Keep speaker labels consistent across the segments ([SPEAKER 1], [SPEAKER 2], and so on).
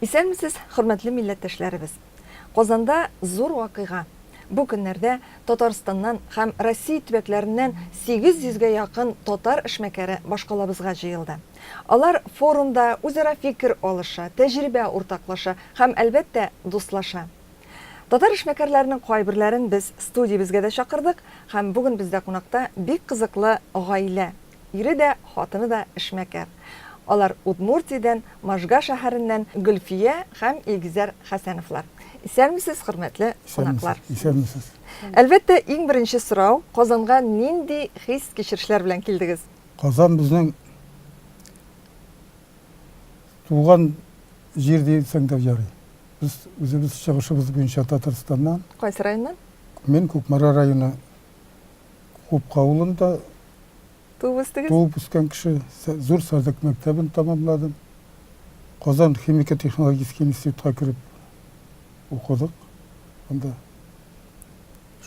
[SPEAKER 1] Исәнмесез, хөрмәтле милләттәшләребез! Казанда зур вакыйга. Бу көннәрдә Татарстаннан һәм Россия төбәкләреннән 800 гә якын татар эшмәкәре башкалабызга җыелды. Алар форумда үзара фикер алыша, тәҗрибә уртаклаша һәм, әлбәттә, дуслаша. Татар эшмәкәрләренең кайберләрен без студиябезгә дә чакырдык һәм бүген бездә кунакта бик кызыклы гаилә. Ире дә, хатыны да эшмәкәр. Алар Удмуртиядән, Можга шәһәреннән Гөлфия һәм Илгизәр Хәсәновлар. Исәнмесез, хөрмәтле кунаклар.
[SPEAKER 2] Исәнмесез.
[SPEAKER 1] Әлбәттә, иң беренче сорау, Казанга нинди хис-кичерешләр белән килдегез?
[SPEAKER 2] Казан безнең туган җир дисәң дә ярый. Без үзебез чыгышыбыз буенча Татарстаннан.
[SPEAKER 1] Кайсы районнан?
[SPEAKER 2] Мин Кукмара районы Купка авылында
[SPEAKER 1] туып үстегез?
[SPEAKER 2] Туып үскән кеше, Зур Сәрдек мәктәбен тәмамладым. Казан химико-технологический институтка кереп укыдык анда.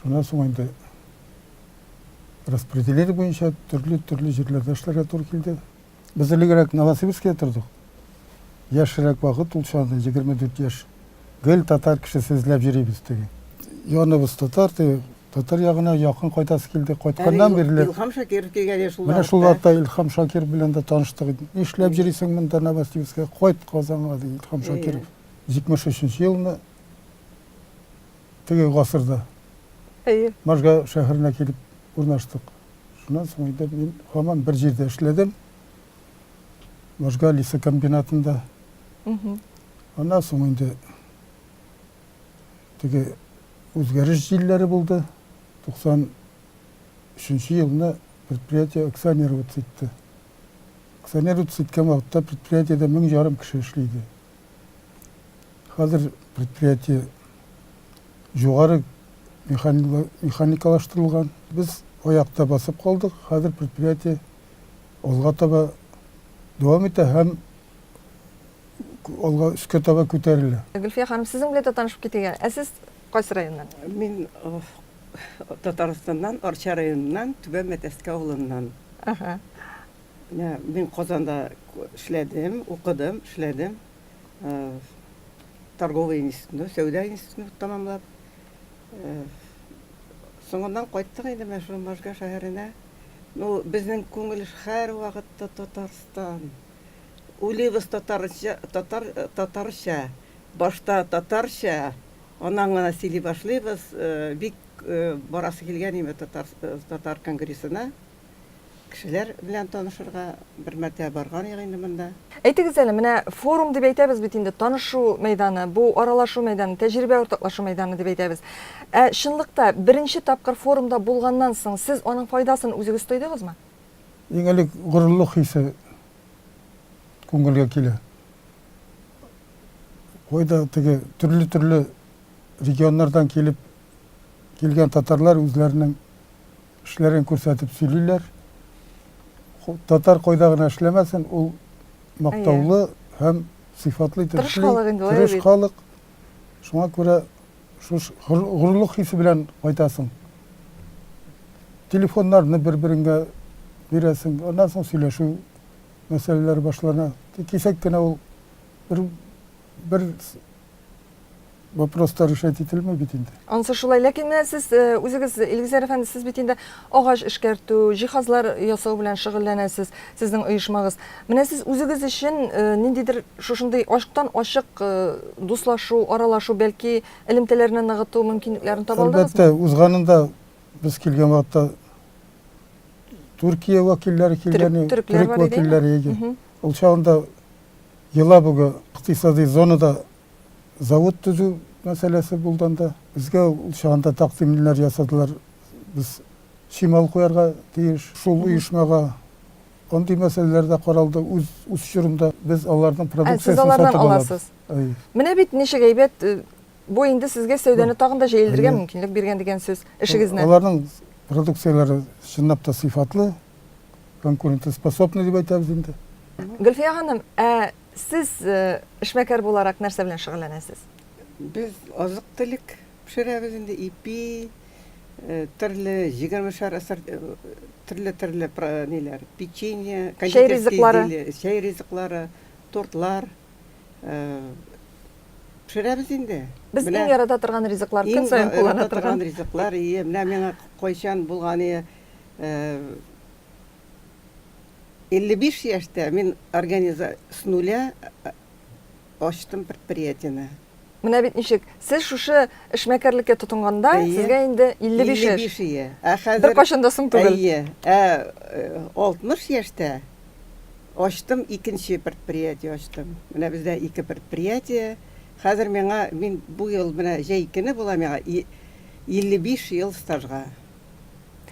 [SPEAKER 2] Шуннан соң инде распределение буенча төрле-төрле җирләрдә эшләргә туры килде. Без элегрәк Новосибирскида тордык. Яшьрәк вакыт ул чагында, 24 яшь. Гел татар кешесе эзләп йөрибез теге. Яныбыз татар, теге татар ягына якын кайтасы килде. Кайтканнан бирле
[SPEAKER 3] Илһам Шакиров килгән иде шул
[SPEAKER 2] вакытта. Менә шул вакытта Илһам Шакиров белән дә таныштык. Нишләп йөрисең монда Новосибирскида? Кайт Казанга, ди Илһам Шакиров. 73 елны теге гасырда
[SPEAKER 1] Әйе.
[SPEAKER 2] Можга шәһәренә килеп урнаштык. Шуннан соң инде мин һаман бер җирдә эшләдем. Можга лесокомбинатында. Аннан соң инде теге үзгәреш җилләре булды. 93 елны предприятие акционироваться итте. Акционироваться иткән вакытта предприятиедә 1500 кеше эшли иде. Хәзер предприятие югары механикалаштырылган. Без аякта басып калдык. Хәзер предприятие алга таба дәвам итә һәм алга өскә таба күтәрелә.
[SPEAKER 1] Гөлфия ханым, сезнең белән дә танышып китик әле. Ә сез кайсы районнан?
[SPEAKER 3] Мин Татарстаннан, Арча районыннан, Түбән Мәтәскә авылыннан.
[SPEAKER 1] Ага.
[SPEAKER 3] Менә мин Казанда эшләдем, укыдым, эшләдем. Торговый институтны, сәүдә институтын тәмамлап. Соңыннан кайттык инде менә шул Можга шәһәренә. Ну, безнең күңел һәрвакытта Татарстан. Уйлыйбыз татарча, татар, татарча. Башта татарча, аннан гына сөйли башлыйбыз. Бик барасы килгән иде татар, татар конгрессына. Кешеләр белән танышырга бер мәртәбә барган идек инде монда.
[SPEAKER 1] Әйтегез әле, менә форум дип әйтәбез бит инде, танышу мәйданы, бу аралашу мәйданы, тәҗрибә уртаклашу мәйданы дип әйтәбез. Ә чынлыкта беренче тапкыр форумда булганнан соң сез аның файдасын үзегез тойдыгызмы?
[SPEAKER 2] Иң элек горурлык хисе күңелгә килә. Кайда теге төрле-төрле регионнардан килеп килгән татарлар үзләренең Эшләрен күрсәтеп сөйлиләр. Татар кайда гына эшләмәсен, ул мактаулы һәм сыйфатлы итеп
[SPEAKER 1] эшли. Тырыш халык инде ул,
[SPEAKER 2] Тырыш халык. Шуңа күрә шуш горурлык хисе белән кайтасың. Телефоннарны бер-береңә бирәсең, аннан соң сөйләшү мәсьәләләре башлана. Кисәк кенә ул бер бер Вопрос та решать ителми бит инде.
[SPEAKER 1] Анысы шулай. Ләкин менә сез э, үзегез, Илгизәр әфәнде, сез бит инде агач эшкәртү, җиһазлар ясау белән шөгыльләнәсез, сезнең оешмагыз. Менә сез үзегез өчен э, ниндидер шушындый ачыктан-ачык э, дуслашу, аралашу, бәлки элемтәләрне ныгыту мөмкинлекләрен таба алдыгызмы?
[SPEAKER 2] Әлбәттә, узганында без килгән вакытта Төркия вәкилләре килгән,
[SPEAKER 1] төрек
[SPEAKER 2] вәкилләре иде. Ул чагында Елабуга икътисади зонада Завод төзү мәсьәләсе булды анда. Безгә ул чагында тәкъдимнәр ясадылар. Без чимал куярга тиеш шул оешмага. Андый мәсьәләләр дә каралды үз үз чорында. Без аларның
[SPEAKER 1] продукциясен сатып алабыз.
[SPEAKER 2] Әйе.
[SPEAKER 1] Менә бит ничек әйбәт, бу инде сезгә сәүдәне тагын да җәелдерергә мөмкинлек биргән дигән сүз, эшегезне.
[SPEAKER 2] Аларның продукцияләре чынлап та сыйфатлы, конкурентоспособный дип әйтәбез инде.
[SPEAKER 1] Гөлфия ханым, ә Сез эшмәкәр буларак нәрсә белән шөгыльләнәсез?
[SPEAKER 3] Без азык-төлек пешерәбез инде, ипи, төрле егермешәр төрле-төрле ниләр, печенье,
[SPEAKER 1] кондитерские
[SPEAKER 3] изделия, чәй ризыклары, тортлар. Пешерәбез инде.
[SPEAKER 1] Без иң ярата торган ризыклар, көн саен куллана торган.
[SPEAKER 3] Иң ярата торган ризыклар, ие. Менә миңа кайчан булган ие, 55 яшьтә мин организа с нуля ачтым предприятиене.
[SPEAKER 1] Менә бит ничек, сез шушы эшмәкәрлеккә тотынганда, сезгә инде 55 яшь.
[SPEAKER 3] 55, ие. Ә хәзер
[SPEAKER 1] Беркайчан да соң түгел.
[SPEAKER 3] Әйе. Ә 60 яшьтә ачтым, икенче предприятие ачтым. Менә бездә ике предприятие. Хәзер миңа, мин бу ел менә җәй көне була миңа 55 ел стажга.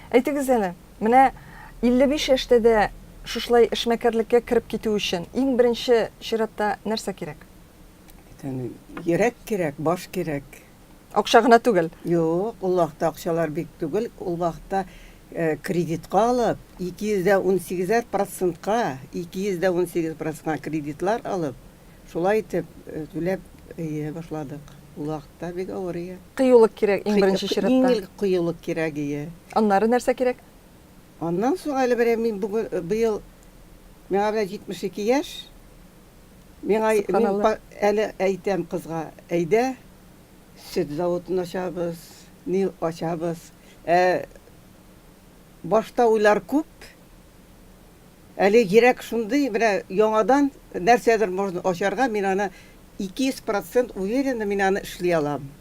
[SPEAKER 1] Әйтегез әле, менә 55 яшьтә дә шушылай эшмәкәрлеккә кереп китү өчен иң беренче чиратта нәрсә кирәк?
[SPEAKER 3] Йөрәк кирәк, баш кирәк.
[SPEAKER 1] Акча гына түгел.
[SPEAKER 3] Юк, ул вакытта акчалар бик түгел. Ул вакытта кредитка алып, 218 процентка, 218 процентка кредитлар алып, шулай итеп түләп башладык. Ул вакытта бик авыр ие.
[SPEAKER 1] Кыюлык кирәк иң беренче чиратта.
[SPEAKER 3] Иң элек кыюлык кирәк ие.
[SPEAKER 1] Аннары нәрсә кирәк?
[SPEAKER 3] Аннан соң әле менә мин бүген быел миңа менә 72 яшь. Миңа мин әле әйтәм кызга, әйдә, сөт заводын ачабыз, ни ачабыз. Ә башта уйлар күп. Әле йөрәк шундый, менә яңадан нәрсәдер можно ачарга, мин аны 200 процент уверена, мин аны эшли алам.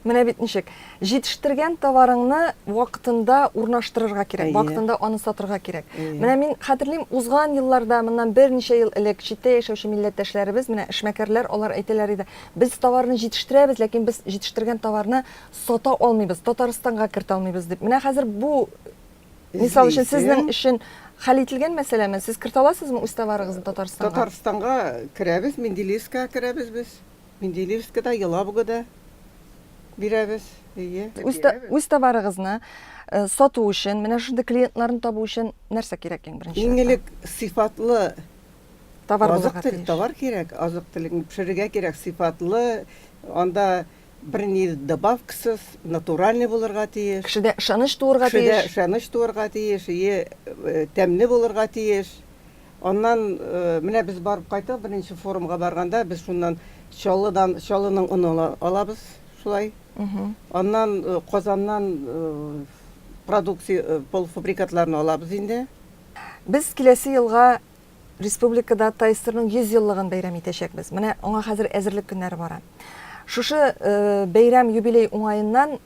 [SPEAKER 1] Менә бит ничек. Җитештергән товарыңны вакытында урнаштырырга кирәк, вакытында аны сатырга кирәк. Менә мин хәтерлим, узган елларда, моннан берничә ел элек читтә яшәүче милләттәшләребез, менә эшмәкәрләр, алар әйтәләр иде, без товарны җитештерәбез, ләкин без җитештергән товарны сата алмыйбыз, Татарстанга кертә алмыйбыз дип. Менә хәзер бу, мисал өчен, сезнең өчен хәл ителгән мәсьәләме? Сез кертә аласызмы үз товарыгызны Татарстанга?
[SPEAKER 3] Татарстанга керәбез, Менделеевскага керәбез без. Менделеевскида, Елабугада бирәбез, әйе.
[SPEAKER 1] Үз, үз товарыгызны сату өчен, менә шундый клиентларны табу өчен нәрсә кирәк иң беренче?
[SPEAKER 3] Иң элек сыйфатлы товар булырга тиеш. Товар кирәк, азык-төлекне пешерергә кирәк, сыйфатлы, анда берни добавкасыз, натуральный булырга тиеш.
[SPEAKER 1] Кешедә ышаныч туырга тиеш.
[SPEAKER 3] Кешедә ышаныч туырга тиеш, әйе, тәмле булырга тиеш. Аннан менә без барып кайттык, беренче форумга барганда без шуннан Чаллыдан, Чаллының оны алабыз шулай. Аннан Казаннан продукция, полуфабрикатларны алабыз инде.
[SPEAKER 1] Без киләсе елга республикада ТАССРның 100 еллыгын бәйрәм итәчәкбез. Менә аңа хәзер әзерлек көннәре бара. Шушы бәйрәм юбилей уңаеннан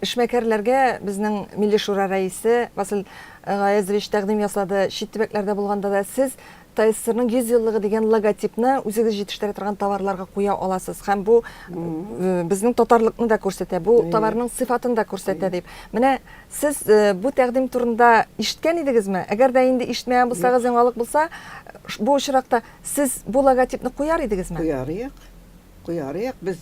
[SPEAKER 1] Эшмәкәрләргә безнең Милли Шура рәисе Васил Гаязович тәкъдим ясады, чит төбәкләрдә булганда да сез ТАССРның 100 еллыгы дигән логотипны үзегез җитештерә торган товарларга куя аласыз һәм бу безнең татарлыкны да күрсәтә, бу товарның сыйфатын да күрсәтә дип. Менә сез бу тәкъдим турында ишеткән идегезме? Әгәр дә инде ишетмәгән булсагыз, яңалык булса, бу очракта сез бу логотипны куяр идегезме?
[SPEAKER 3] Куяр идек. Куяр идек. Без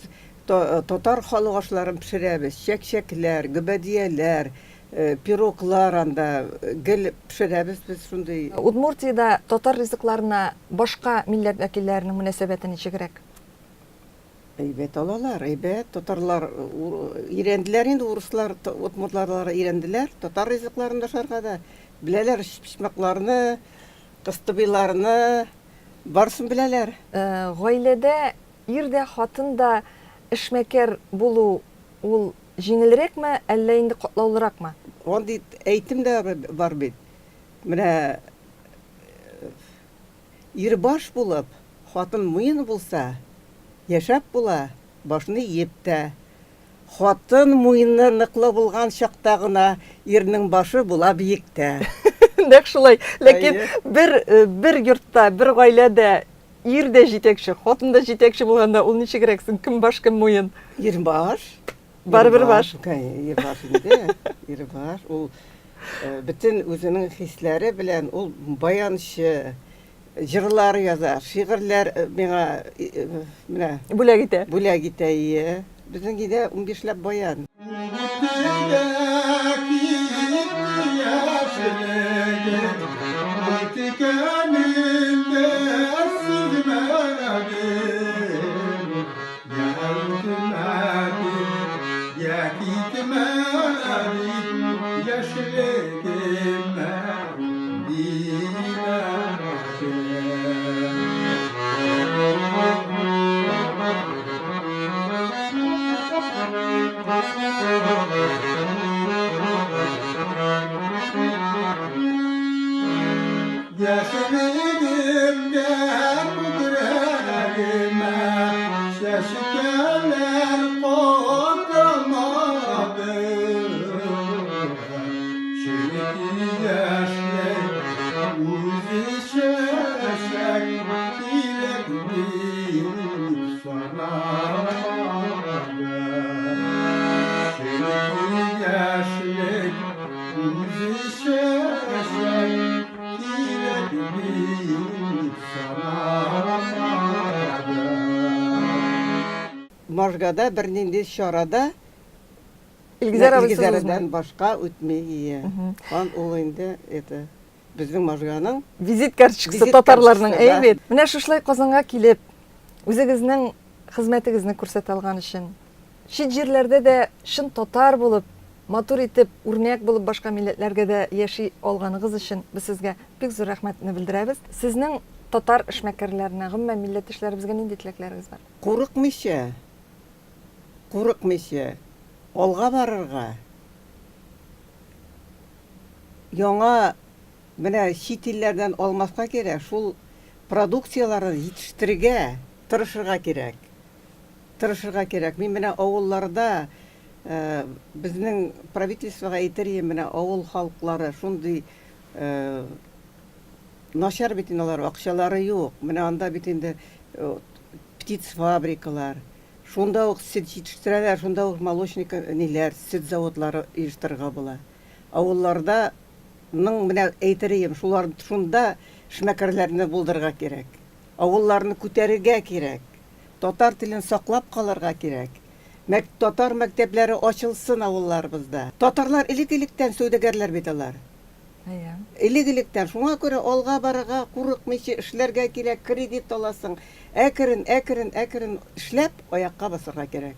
[SPEAKER 3] Татар халык ашларын пешерәбез, чәк-чәкләр, гөбәдияләр, пироглар анда гел пешерәбез без шундый.
[SPEAKER 1] Удмуртиядә татар ризыкларына башка милләт вәкилләренең мөнәсәбәте ничегрәк?
[SPEAKER 3] Әйбәт алалар, әйбәт. Татарлар өйрәнделәр инде, урыслар, удмуртлар өйрәнделәр татар ризыкларын ашарга да. Беләләр өчпочмакларны, кыстыбыйларны, барысын беләләр.
[SPEAKER 1] Гаиләдә Ир дә, хатын да эшмәкәр булу ул җиңелрәкме, әллә инде катлаулыракмы?
[SPEAKER 3] Андый әйтем дә бар бит. Менә ир баш булып, хатын муен булса, яшәп була, башны иеп тә. Хатын муены ныклы булган чакта гына ирнең башы була биектә.
[SPEAKER 1] Нәкъ шулай. Ләкин бер, бер йортта, бер гаиләдә ир дә җитәкче, хатын да җитәкче булганда ул ничегрәк соң? Кем баш, кем муен?
[SPEAKER 3] Ир баш.
[SPEAKER 1] Барыбер баш.
[SPEAKER 3] Ир баш инде. Ир баш. Ул бөтен үзенең хисләре белән ул баянчы, Җырлар яза, шигырьләр миңа менә.
[SPEAKER 1] Бүләк итә.
[SPEAKER 3] Бүләк итә, ие. Безнең өйдә унбишләп баян.
[SPEAKER 2] Яшьлегемдә күкрәгемә чәчкәләр кадалмады. Чөнки яшьлек үзе чәчәк кирәк дип санамады. Чөнки яшьлек үзе чәчәк кирәк дип санамады.
[SPEAKER 3] Можгада бернинди чара да
[SPEAKER 1] Илгизәр абыйсыз узмый.
[SPEAKER 3] Илгизәрдән башка үтми, ие. Ан ул инде это безнең Можганың
[SPEAKER 1] Визит карточкасы
[SPEAKER 3] Визит
[SPEAKER 1] татарларның,
[SPEAKER 3] карточкасы,
[SPEAKER 1] әйе бит. Менә шушылай Казанга килеп, үзегезнең хезмәтегезне күрсәтә алган өчен, чит җирләрдә дә чын татар булып, матур итеп, үрнәк булып башка милләтләргә дә яши алганыгыз өчен без сезгә бик зур рәхмәтне белдерәбез. Сезнең татар эшмәкәрләренә, гомумән милләттәшләребезгә нинди теләкләрегез бар?
[SPEAKER 3] Курыкмыйча, курыкмыйча алга барырга, яңа менә чит илләрдән алмаска кирәк, шул продукцияләрне җитештерергә тырышырга кирәк. Тырышырга кирәк. Мин менә авылларда безнең правительствога әйтер идем, менә авыл халыклары шундый начар бит инде алар, акчалары юк. Менә анда бит инде птицфабрикалар, шунда ук сөт җитештерәләр, шунда ук молочный ниләр, сөт заводлары оештырырга була. Авылларда ның менә әйтер идем, шулар шунда эшмәкәрләрне булдырырга кирәк. Авылларны күтәрергә кирәк. Татар телен саклап калырга кирәк. Мәк татар мәктәпләре ачылсын авылларыбызда. Татарлар элек-электән сәүдәгәрләр бит алар.
[SPEAKER 1] Әйе.
[SPEAKER 3] Элек-электән. Шуңа күрә алга барырга курыкмыйча эшләргә кирәк, кредит аласың. Әкрен, әкрен, әкрен эшләп, аякка басарга кирәк.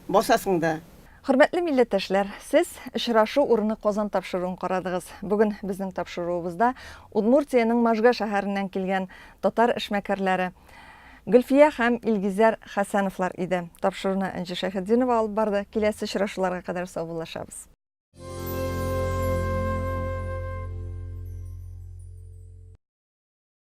[SPEAKER 3] Басасың да.
[SPEAKER 1] Хөрмәтле милләттәшләр, сез Очрашу урыны Казан тапшыруын карадыгыз. Бүген безнең тапшыруыбызда Удмуртиянең Можга шәһәреннән килгән татар эшмәкәрләре Гөлфия һәм Илгизәр Хәсәновлар иде. Тапшыруны Энҗе Шәйхетдинова алып барды. Киләсе очрашуларга кадәр саубуллашабыз.